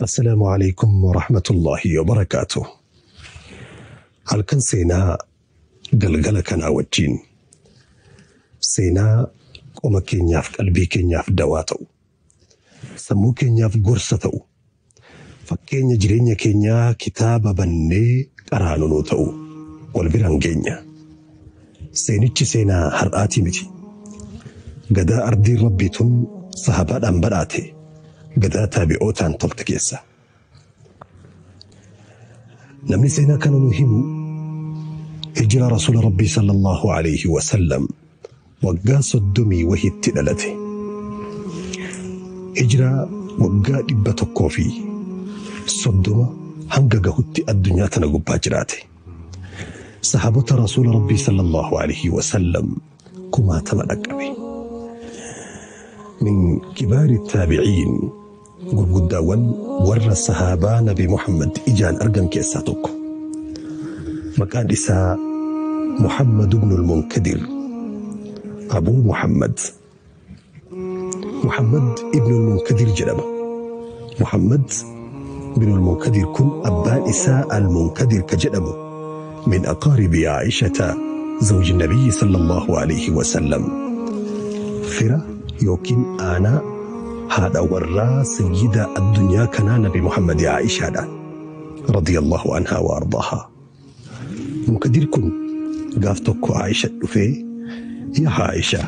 Assalaamu alaikum warahmatullaahi wabarakaatuh. Halkan seenaa galgala kanaa wajjin seenaa qoma keenyaaf qalbii keenyaaf dawaa ta'u, sammuu keenyaaf gorsa ta'u, fakkeenya jireenya keenyaa kitaaba bannee qaraanu nuu ta'u wal biraan geenya. Seenichi seenaa har'aatii miti. Gadaa ardiin rabbii tun sahabaadhaan badhaate gadaa taabi'ootaan tolte keessa. Namni seenaa kana nu himu hijira rasuula rabbii sallallahu alayhi wa sallam waggaa 30 wahitti dhalate. Hijira waggaa 130 hanga gahutti addunyaa tana gubbaa jiraate. Sahaabota rasuula rabbii sallallahu alayhi wa sallam kumaatama dhaqqabe. Min kibaari taabiciin gurguddaawwan warra sahaabaa Nabi Muhammad ijaan argan keessaa tokko. Maqaan isaa Muhammad ibn al-Munkadir, Abuu Muhammad. Muhammad ibn al-Munkadir jedhama. Muhammad ibn al-Munkadir kun abbaan isaa al-Munkadir ka jedhamu min aqaaribi Aishata zawji Nabiyyi sallallahu alayhi wa sallam. Fira yookiin aanaa haadha warraa sayyida addunyaa kanaa Nabi Muhammad Aishaadha radiyallahu anhaa wa ardaahaa. Munkadir kun gaaf tokko Aisha dhufee, yaa Aisha,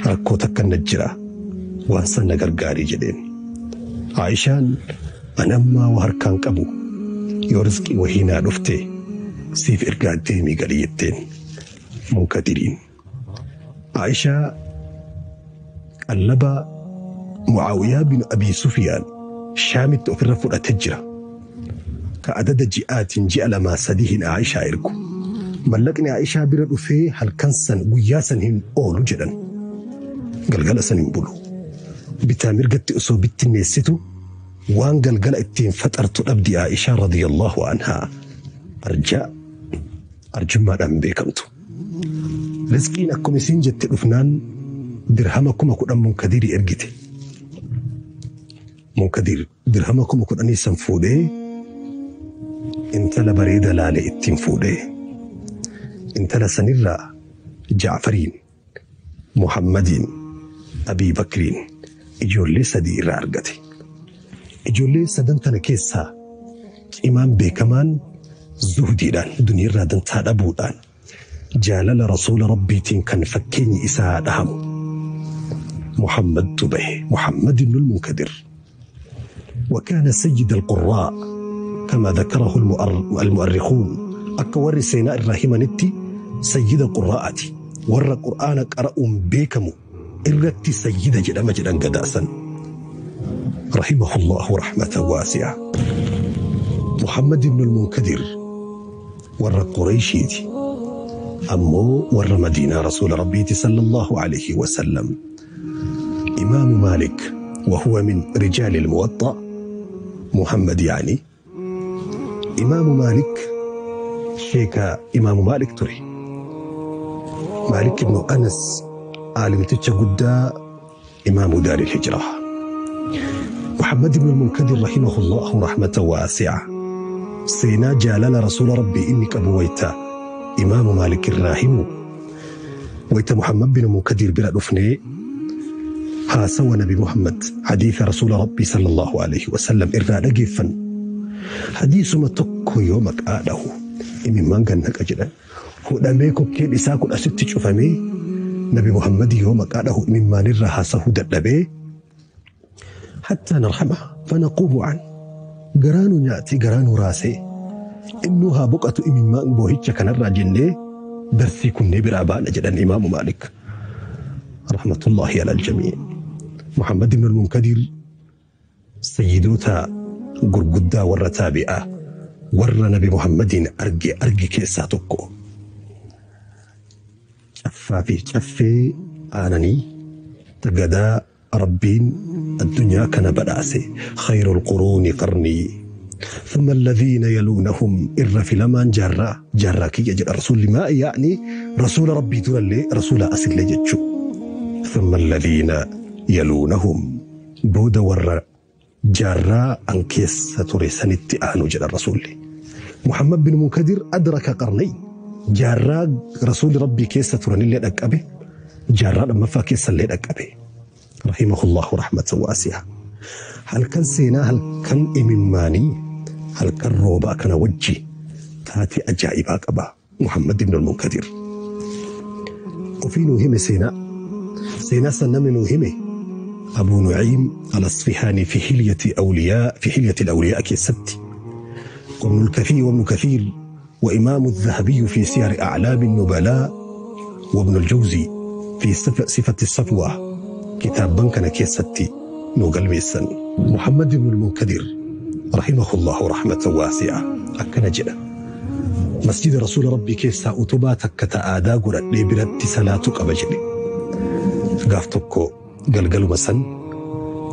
rakkoo takka na jira, waan san na gargaarii jedheen. Aishaan ani ammaa waa harkaan qabu, yoo rizqii wahii naa dhufte siif ergaa deemii gali jetteen Munkadiriin. Aishaa qallaba Mucaawiyaa bin Abii Sufiyaan Shaamitti ofirra fudhate jira. Ka adada ji'aatiin ji'a 2 3 Aishaa ergu. Mallaqni Aishaa bira dhufee halkan san guyyaa san hin oolu jedhan. Galgala san hin bulu. Bitaa mirgatti osoo bittinneessitu waan galgala ittiin faxartu dhabdi Aishaa radiyallahu anhaa. Arjaa arjummaadhaan beekamtu. Rizqiin akkuma isiin jette dhufnaan dirhama 10,000 Munkadirii ergite. Munkadir dirhama 10,000 san fuudhee intala bareeda laale ittiin fuudhee intala sanirraa Jaafariin, Muhammadiin, Abii Bakriin ijoollee 3 irraa argate. Ijoollee sadan tana keessaa cimaan beekamaan zuhdiidhaan duniyaarraa dantaa dhabuudhaan jaalala rasuula rabbiitiin kan fakkeenyi isaa dhahamu Muhammadtu bahe. Muhammad ibn al-Munkadir. وكان سيد القراء كما ذكره المؤرخون. أكا ور سيناء الرحمة نتي سيد القراءة ور قرآن قرأ بيكمو إرتي سيد جدام جدام قداسا رحمه الله رحمة واسعة. محمد بن المنكدر ور قريشيتي أمو ور مدينة رسول ربي صلى الله عليه وسلم. إمام مالك وهو من رجال الموطأ محمد يعني إمام مالك شيخ إمام مالك تري مالك بن أنس عالم تتشقدا إمام دار الهجرة. محمد بن المنكدر رحمه الله رحمة واسعة سينا جالل رسول ربي إنك أبويتا إمام مالك الراحم ويتا محمد بن المنكدر بلا دفني هاسوا نبي محمد حديث رسول ربي صلى الله عليه وسلم إرنا نجفا حديث ما تكو يومك آده إمي مانغان نكجدا هو دميكو كين إساكو أستيج أفهمي نبي محمد يومك آده إمي ما نرى هاسه دبي حتى نرحمه فنقوم عنه قرانو يأتي قرانو راسي إنها بقعة إمي ما بوهيتش كان الراجل درسي كن برابان جدا إمام مالك رحمة الله على الجميع. محمد بن المنكدر سيدوتا غرغدا ورتابئة ور نبي محمد أرجي أرجي كيساتوكو شفافي شفي آنني تقدا ربين الدنيا كان بداسي خير القرون قرني ثم الذين يلونهم إر في لمان جرا جرا كي يجد الرسول ما يعني رسول ربي تولي رسول أسل لجتشو ثم الذين يلونهم بود ور Jaarraa an keessa ture sanitti aanu jedhan Rasuulli. Muhammad bin Munkadir adraka qarnayn jaarraa Rasuulli Rabbii keessa turanillee dhaqqabe, jaarraa lammaffaa keessallee dhaqqabe. Rahimahullahu rahmatan waasi'a. Halkan seenaa halkan imimmaanii halkan roobaa kana wajji taatee ajaa'ibaa qaba Muhammad ibn al-Munkadir. Ofii nuu hime seenaa. Seenaa san namni nuu hime Abuu Nu'iim al-Asfihaanii fi hilyati awliyaa fi hilyati al-awliyaa keessatti وابن الكثير وابن كثير وإمام الذهبي في سير أعلام النبلاء وابن الجوزي في صفة الصفوة كتاب كان كيستي نوغل ميسن. محمد بن المنكدر رحمه الله رحمة واسعة أكن جدا مسجد رسول ربي كيسا أتبا تكتا آدا قرأت برت صلاة قبجلي قافتكو قلقل مسن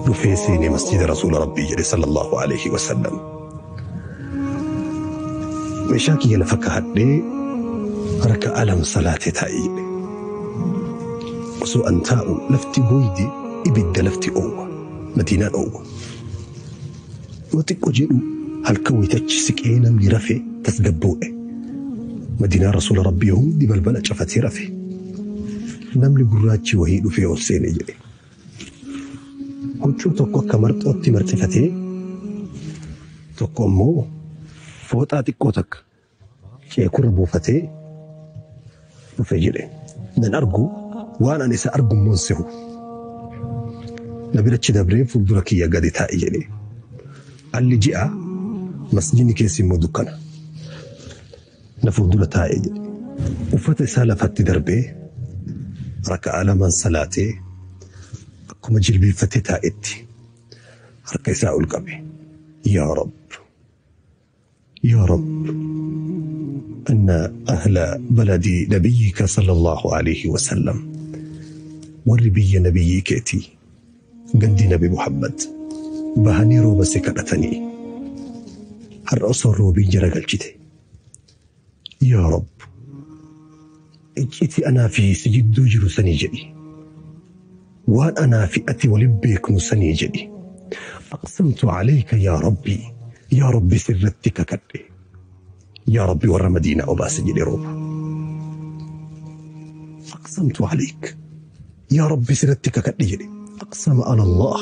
رفيسيني مسجد رسول ربي جل صلى الله عليه وسلم. meeshaa kiyya lafa kaa'adhee raka'a lama salaatee taa'ee jedhe. Osoo an taa'u lafti gooyde ibidda lafti oowwa madiinaan oowwa. Yoo xiqqoo jedhu halkan wayitachi siqee namni rafe tasgabboodhe. Madiinaan rasuula rabbii hundi balbala cafatee rafe. Namni gurraachi wayii dhufee ol seene jedhe. Huccuu tokko akka marxootti marxifatee tokko immoo fooxaa xiqqoo takka ceekurra buufatee dhufe jedhe. Nan argu waan ani isa argu immoo hin sehu. Na birachi dabree fuuldura kiyya gadi taa'e jedhe. Alli ji'a masjidni keessi immoo dukkana. Na fuuldura taa'e jedhe. Uffata isaa lafatti darbee raka'aa lamaan salaatee akkuma jilbiinfatee taa'etti harka isaa ol qabe. Yaa Rabb, yaa Rabb, أن أهل بلد نبيك صلى الله عليه وسلم والربي نبيك اتي قندي نبي محمد بهني روبا سكرتني هر أصر روبي جرقل جدي. يا رب اجئتي أنا في سجد دوجر سني جدي وأن أنا في أتي ولبيك سني جدي. أقسمت عليك يا ربي يا ربي سرتك كدي يا ربي ور مدينة أباس جدي روبا. أقسمت عليك يا ربي سرتك كدي جدي. أقسم على الله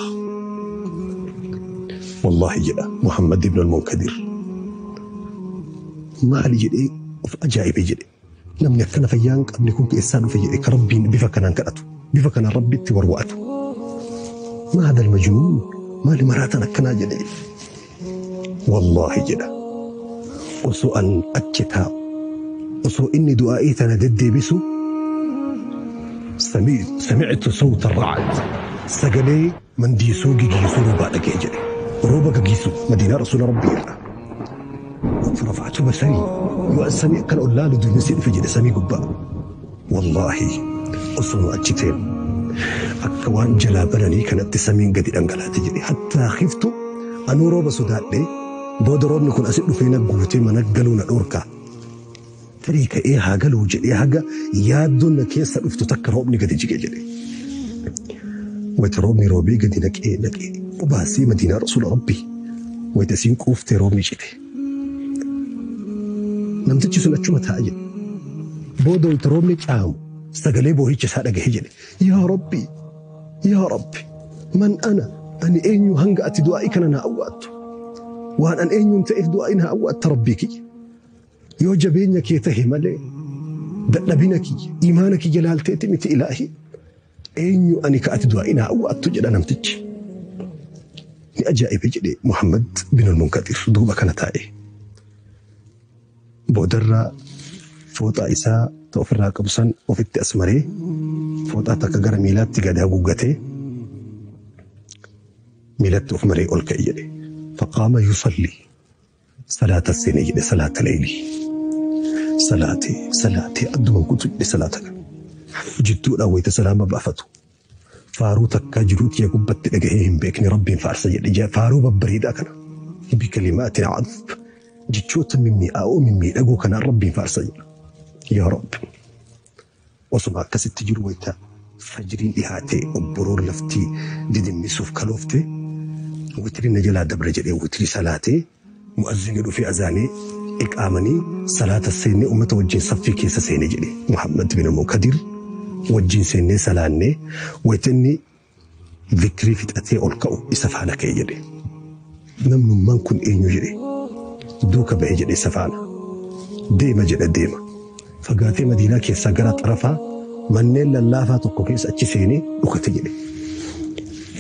والله جدا محمد بن المنكدر ما علي جدي أجائب جدي. namni akkana fayyaa hin qabne kun keessaa dhufe jedhe ka rabbiin bifa kanaan kadhatu bifa kanaan rabbitti warwa'atu. ما هذا المجنون maali maraataan akkanaa jedhe. Wallaahi jedha osoo an achi taa'u osoo inni du'aa'ii tana deddeebisu sami'tu sawta ra'ad sagalee mandiisuu gigiisuu roobaa dhaga'e jedhe. Rooba gigiisuu madiinaa rasuula rabbii irra. فرفعت بصري يو سمي كان أقول له دون سيد في جد سمي قبا والله أصلا أجتين أكوان جلا بلني كانت تسمين قد أنقلها تجري حتى خفت أنو روبا سوداء لي بود روب نكون أسد فينا قوتي ما نقلونا أوركا تريك إيه هاقلو جري هاقا يادون كيسا أفتو تك روبني قد جي جري وتروبني روبي قد نك إيه نك إيه وباسي مدينة رسول ربي ويتسين كوفتي روبني جري. Namtichi sun achuma taa'a jedhe. Booda wayita roobni caamu sagalee boohicha isaa dhagahe jedhe. Yaa Rabbi, yaa Rabbi, man ana ani eenyu hanga ati du'aa'ii kana naa awwaattu. Waan an eenyuun ta'eef du'aa'ii naa awwaatta Rabbii kiyya. Yoo jabeenya kee tahe malee dadhabina kiyya, imaana kiyya laalteeti miti ilaahi. Eenyu ani ka ati du'aa'ii naa awwaattu jedha namtichi. Ni ajaa'ibe jedhe Muhammad bin al-Munkadir duuba kana taa'e. Boodarraa fooxaa isaa ta ofirraa qabu san ofitti as maree fooxaa takka gara miilaatti gadi haguuggatee miilatti of maree ol ka'e jedhe. Faqaama yusalli salaata seene jedhe salaata leeylii. Salaatee salaatee adduma kutu jedhe salaata kana. Jidduudhaan wayita salaama baafatu. Faaruu takkaa jiruutti yaa gubbatti dhagahee hin beekne rabbiin faarsa jedhe faaruu babbareedaa kana. Bikalimaatin cadb jechoota mimmi'aa'oo mimmiidhagoo kanaan rabbiin faarsa jedha. Yaa Rabbi osuma akkasitti jiru wayita fajriin dhihaatee obboroon laftii didimmisuuf kaloofte Witrii na jalaa dabre jedhee witrii salaatee mu'azzinni dhufee azaanee iqaamanii salaata seennee ummata wajjin saffii keessa seene jedhe. Muhammad bin Munkadir wajjin seennee salaannee wayita inni zikrii fixatee ol ka'u isa faana ka'e jedhe. Namnummaan kun eenyu jedhe duuka ba'e jedhe isa faana. Deema jedha deema. Fagaatee Madiinaa keessaa gara xarafaa manneen lallaafaa tokko keessa achi seenee dhukate jedhe.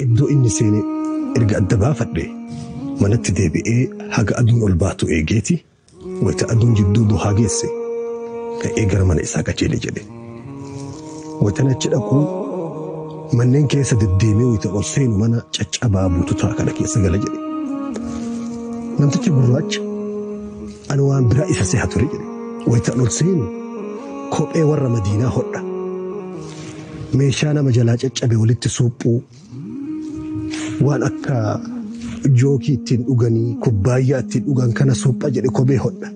Iddoo inni seene erga adda baafadhe manatti deebi'ee haga aduun ol baatu eegeeti wayita aduun jidduu duhaa geesse ka'ee gara mana isaa qajeele jedhe. Wayita achi dhaquu manneen keessa deddeemee wayita ol seenu mana caccabaa bututaa kana keessa gala jedhe. Namtichi gurraacha ani waan biraa isa seha ture jedhe. Wayita ol seenu kophee warra Madiinaa hodha. Meeshaa nama jalaa caccabe walitti suuphuu waan akka jookii ittiin dhuganii kubbaayyaa ittiin dhugan kana suuphaa jedhe kophee hodha.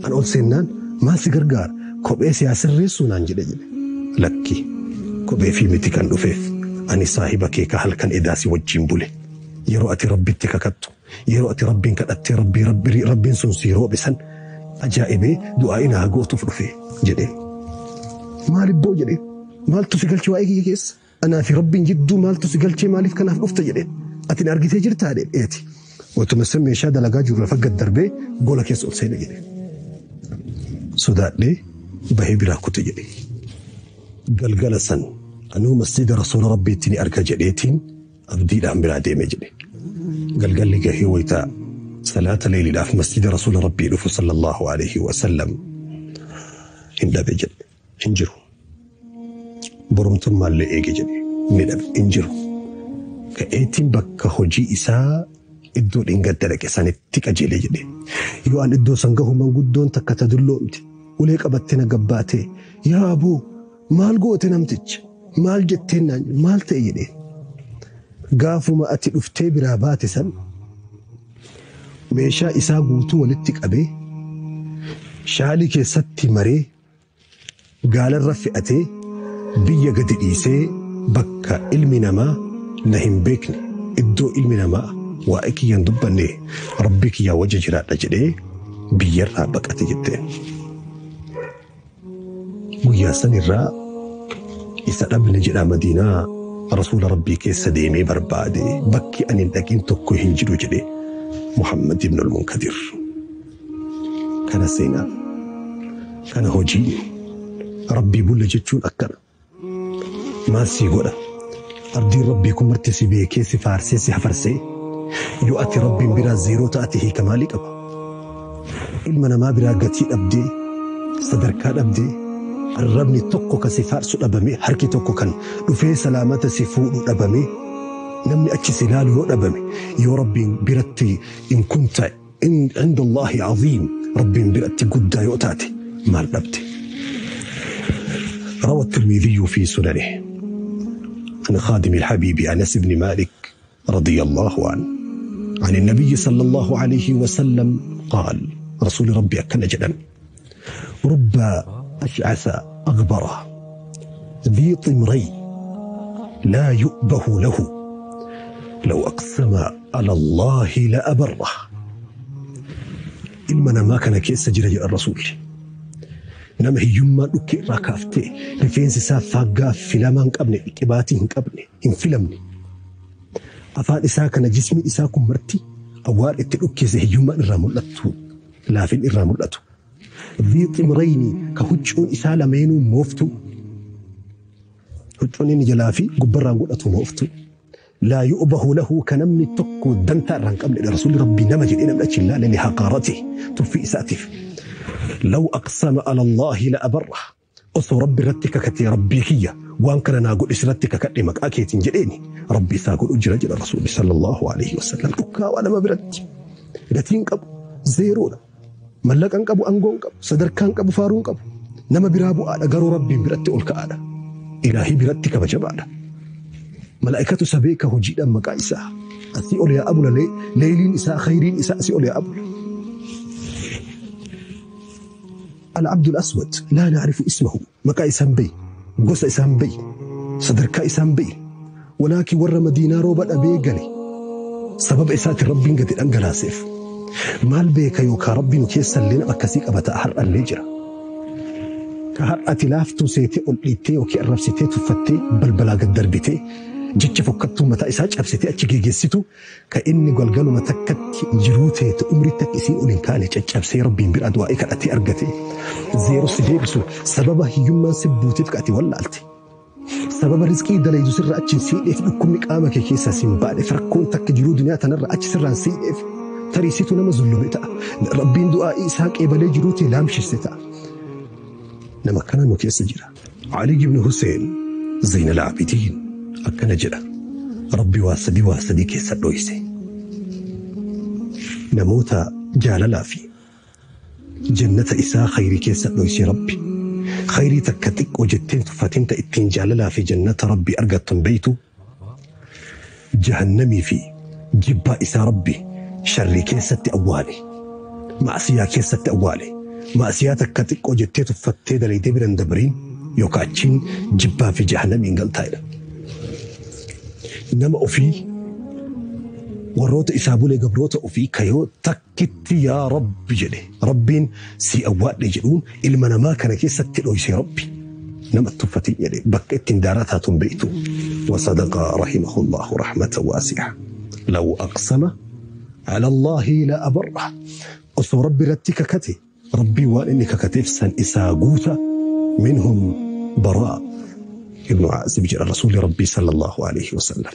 An ol seennaan maal si gargaara kophee si haa sirreessuu naan jedhe jedhe. Lakki kophee fi miti kan dhufeef ani saahiba kee ka halkan edaa si wajjin bule. Yeroo ati rabbitti kakattu yeroo ati rabbiin kadhattee rabbiin sun si roobe san ajaa'ibee du'aa ina haa gootuuf dhufe jedheen. Maalibboo jedheen maaltu si galche waa'ee kiyya keessa anaa fi rabbiin jidduu maaltu si galchee maaliif kanaaf dhufte jedheen. Ati na argitee jirtaa jedheen eeti. Otuma san meeshaa dalagaa jiru lafa gad darbee gola keessa ol seene jedheen. Sodaadhee bahee biraa kute jedhe. Galgala san anuu masjida rasuula rabbiitti ni arga jedheetiin abdiidhaan biraa deeme jedhe. Galgalli gahee wayita salaata leeliidhaaf masjida rasuula rabbii dhufu sallallahu alaihi wa sallam hin dhabe jedhe. Hin jiru. Boromtummaallee eege jedhe. Ni dhabe hin jiru. Ka'eetiin bakka hojii isaa iddoo dheengadda dhaqe sanitti qajeele jedhe. Yoo an iddoo san gahu manguddoon takka ta dulloomte ulee qabattee na gabbaatee yaa aboo maal goote namticha maal jetteen naan maal ta'e jedheen. Gaafuma ati dhuftee biraa baate san meeshaa isaa guutuu walitti qabee shaalii keessatti maree gaalarra fe'atee biyya gadi dhiisee bakka ilmi namaa na hin beekne iddoo ilmi namaa waa'ee kiyya hin dubbanne rabbii kiyyaa wajji jiraadha jedhee biyyarraa baqate jetteen. Guyyaa sanirraa isa dhabne jedha Madiinaa rasuula rabbii keessa deemee barbaade bakki ani hin dhaqin tokko hin jiru jedhe Muhammad ibn al-Munkadir. Kana seenaa kana hojii rabbii bulle jechuun akkana. Maal sii godha? Ardiin rabbii kun marti si beekee si faarsee si hafarsee yoo ati rabbiin biraa zeeroo taate hiika maalii qaba? Ilma namaa biraa gatii dhabdee sadarkaa dhabdee arrabni tokko kan si faarsu dhabame harki tokko kan dhufee salaamata si fuudhu dhabame namni achi si ilaalu yoo dhabame yoo rabbiin biratti in kunta inda Allahi aziim rabbiin biratti guddaa yoo taate maal dhabde? روى الترمذي في سننه عن خادم الحبيب أنس بن مالك رضي الله عنه عن النبي صلى الله عليه وسلم قال رسول ربي أكن جدا رب أشعث أغبره ذي طمرين لا يؤبه له لو أقسم على الله لأبره. Ilma namaa kana keessa jira jedha Rasuulli. Nama hiyyummaa dhukkee irraa kaaftee rifeensi isaa faaggaa filamaa hin qabne qibaatii hin qabne hin filamne. Afaan isaa kana jismiin isaa kun marti awwaar itti dhukkeesse hiyyummaan irraa mul'attu laafin irraa mul'atu. Dhii ximrayni ka huccuun isaa lameenuu mooftu. Huccuun inni jalaa fi gubbarraan godhatu mooftu. Laa yu'bahu lahu ka namni tokko dantaa irraa hin qabne Rasuulli Rabbii nama jedhee namni achi hin laalle li haqaaratihi tuffii isaatiif. لو أقسم على الله لأبره osoo Rabbi irratti kakatee Rabbii kiyya waan kana naa godhi sirratti kakadhe maqaa keetiin jedheeni Rabbi isaa godhu jira jedha Rasuulli sallallahu alaihi wasallam. Dhukkaawaa nama biratti gatiin qabu zeeroodha. Mallaqa hin qabu, aangoo hin qabu, sadarkaa hin qabu, faaruu hin qabu. Nama biraa bu'aadha garuu Rabbiin biratti ol ka'aadha. Ilaahii biratti kabajamaadha. Malaa'ikatu isa beeka hojiidhaan maqaa isaa. Asii ol yaa abula leeyliin isaa khayriin isaa asii ol yaa abula. العبد الأسود لا نعرف اسمه مكا إسان بي قصة إسان بي صدركا إسان بي ولكن ور مدينة روبا أبي قلي Sababa isaatiin Rabbiin gadi dhangalaaseef. Maal beeka yookaan Rabbi nu keessallee nama akkasii qaba ta'a har'allee jira. Ka har'ati laaftuu seetee ol dhiittee yookiin arrabsitee tuffattee balbalaa gad darbitee jecha fokkattuu mataa isaa cabsitee achi geeggeessitu ka inni galgaluma takkatti jiruu teete umrii takka isiin ol hin kaane caccabsee Rabbiin bira du'aa'ii kadhatee argate zeero si deebisu sababa hiyyummaan si buuteef ka ati wallaalte. Sababa rizqii dalaydu sirra achi hin siidheef dhukkubni qaama kee keessaa si hin baaneef rakkoon takka jiruu duniyaa tanarra achi sirraan siidheef tarii situ nama zullume ta'a. Rabbiin du'aa'ii isaa qeebalee jiruu tee laamshisse ta'a. Nama akkana nu keessa jira. Ali ibn Hussein Zainal Abidin akkana jedha. Rabbi waa sadii keessa dhoyse. Namoota jaalalaa fi jannata isaa khayrii keessa dhoyse Rabbi. Khayrii takka xiqqoo jetteen tuffatin ta ittiin jaalalaa fi jannata Rabbi argattu hin beeytu. Jahannamii fi jibbaa isaa Rabbi sharrii keessatti awwaale. Ma'asiyaa keessatti awwaale. Ma'asiyaa takka xiqqoo jettee tuffattee dalaydee bira hin dabriin yookaan achiin jibbaa fi jahannamiin galtaa'edha. Nama ofii warroota isaa bulee gabroota ofii kayoo takkitti yaa Rabbi jedhe Rabbiin si awwaadhe jedhuun ilma namaa kana keessatti dhoyse Rabbi nama tuffatiin jedhe bakka ittiin daaraa taatuun beektu. وصدق رحمه الله رحمة واسعة لو أقسم على الله لأبره أصو ربي رتك كتي ربي وإنك كتف سن إساقوت منهم براء ابن عازب جل رسول ربي صلى الله عليه وسلم.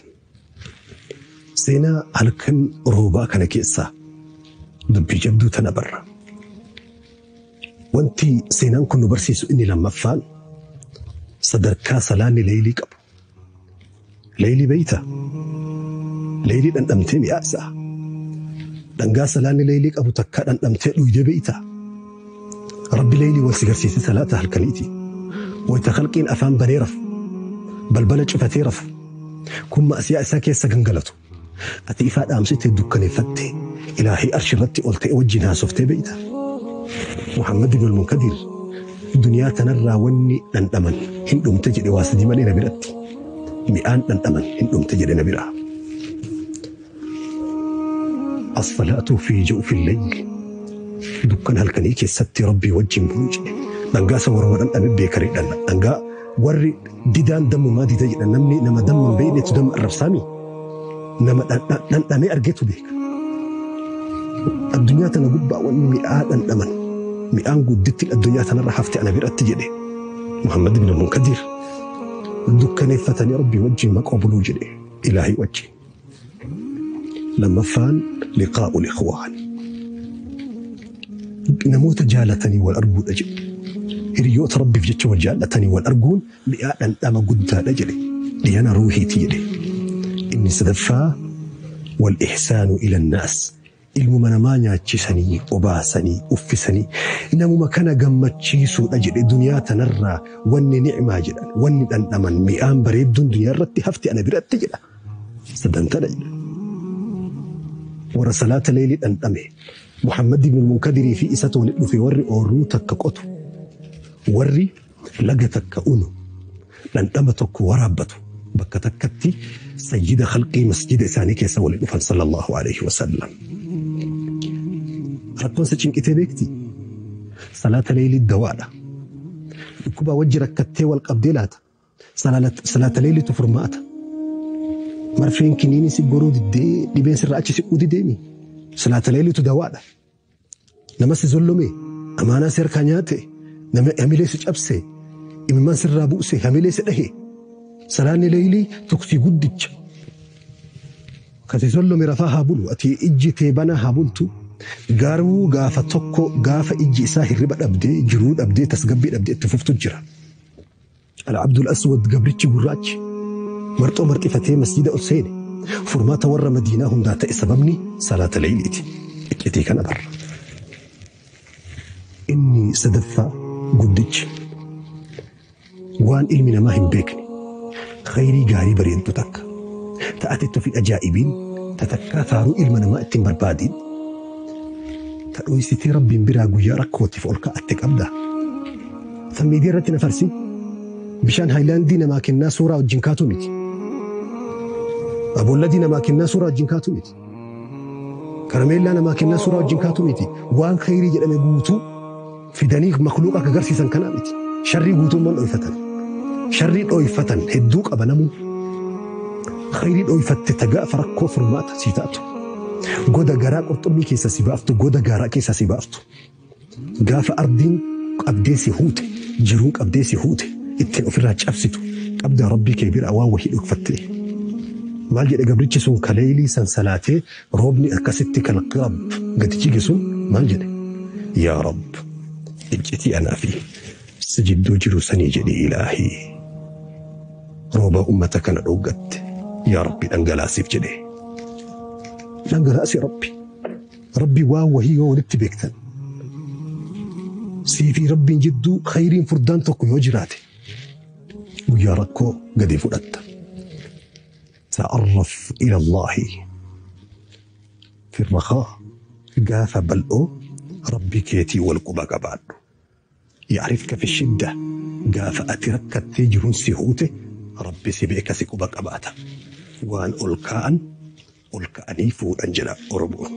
سينا هل كان روبا كان كيسا دبي جبدو تنبر وانتي سينا كن برسيس إني لما فان صدر كاسلاني ليلي قب ليلي بيتا ليلي دندمتي مياسا دنگا سلاني ليلي قبو تكا دندمتي دويدي بيتا ربي ليلي والسيغرسيسي ثلاثة هلكنيتي ويتخلقين أفان بنيرف بلبلة شفتيرف كم أسياء ساكي سجنجلتو أتي إفاد أمسيت الدكان فتي إلهي أرشرتي قلت وجهها سفتي بيتا محمد بن المنكدر الدنيا تنرى وني نندمن هندم تجري واسدي مالي نبرتي مئان نندمن هندم تجري نبرها الصلاة في جوف الليل دكان هلكنيك ستي ربي وجه بوجه دنگا سورا ودن بيكري دنگا warri didaan dammumaa dida jedhan namni nama damma hin beeknetu damma arrabsaami nama dhandhamee argetu beeka. Addunyaa tana gubbaa wanni mi'aa dhandhaman mi'aan gudditti addunyaa tanarra hafte ana biratti jedhe Muhammad ibn Munkadir dukkaneeffatanii rabbii wajjin maqoo buluu jedhe ilaahii wajjin. Lammaffaan liqaa'ul ikhwaan namoota jaalatanii wal arguudha jedhe. Hiriyoota rabbiif jecha wal jaallatanii wal arguun mi'aa dhandhama guddaadha jedhe dhiyana ruuhiiti jedhe. Inni sadaffaa wal ihsaanu ila nnaas ilmuma namaa nyaachisanii obaasanii uffisanii namuma kana gammachiisuudha jedhe duniyaa tanarraa wanni ni'maa jedhan wanni dhandhaman mi'aan bareedduun duniyaa irratti hafti ana biratti jedha. Sadantana jedha. Warra salaata leelii dhandhame Muhammad ibn Munkadirii fi isatu walitti dhufe warri oorruu takka qotu warri laga takka unu dhandhama tokko waraabbatu bakka takkatti sayyida khalqii masjida isaanii keessa waliin dhufan sallallahu alaihi wasallam. Rakkoon si cinqitee beekti? Salaata leelii dawaadha. Dhukkubaa wajji rakkattee wal qabdee laata? Salaata leeliitu furmaata. Marfeen kiniini si goruu diddee dhibeen sirra achi siquu dideemi. Salaata leeliitu dawaadha. Nama si zollome amaanaa si harkaa nyaate nama hamilee si cabse imimmaan sirraa buuse hamilee si dhahe salaanni leelii tuksii guddicha. Kasi zollome rafaa haa bulu ati ijji tee banaa haa bultu garuu gaafa tokko gaafa ijji isaa hirriba dhabdee jiruu dhabdee tasgabbii dhabdee itti fuftu jira. Al-Abdul Aswad gabrichi gurraachi marxoo marxifatee masjida ol seene furmaata warra Madiinaa hundaa ta'e sababni salaata leeyliiti. Iccitii kana barra. Inni sadaffaa guddichi waan ilmi namaa hin beekne khayrii gaarii bareeddu takka ta'atetti ofi ajaa'ibiin tatakkaa faaruu ilma namaa ittiin barbaadiin ta dhoysitee rabbiin biraa guyyaa rakkootiif ol kaa'atte qabda. Tan miidiyaa irratti na farsin bishaan haayilaandii namaa kennaa suuraa wajjin kaatu miti. Abolladii namaa kennaa suuraa wajjin kaatu miti. Karameellaa namaa kennaa suuraa wajjin kaatu miti. Waan khayrii jedhame guutuu fidanii makluuqa akka agarsiisan kanaa miti. Sharrii guutummaan dhoyfatan. Sharrii dhoyfatan hedduu qaba namuu. Khayrii dhoyfatte ta gaafa rakkoo furmaata sii taatu. Goda garaa qurxummii keessa si baaftu, goda gaaraa keessa si baaftu. Gaafa ardiin qabdee si huute, jiruun qabdee si huute, ittiin ofirraa cabsitu qabdaa Rabbii kee biraa waan wahii dhokfattee. Maal jedhe gabrichi sun kaleeylii san salaatee roobni akkasitti kalqirab gadi jige sun maal jedhe? Yaa Rabb, iccitii anaa fi si jidduu jiru sanii jedhi ilaahii. Rooba ummata kana dhooggatte yaa Rabbi dhangalaasiif jedhe. Dhangalaasi Rabbi. Rabbi waan wahii yoo walitti beektan. Sii fi Rabbiin jidduu khayriin furdaan tokko yoo jiraate guyyaa rakkoo gadi fudhatta. Ta'arraf ila Allaahi fi rakhaa, gaafa bal'oo Rabbi keetii wal quba qabaadhu. Ya'rifka fi shidda, gaafa ati rakkattee jiruun si huute Rabbi si beeka, si quba qabaata. Waan ol kaa'an ol ka'anii fuudhan jedha Oromoon.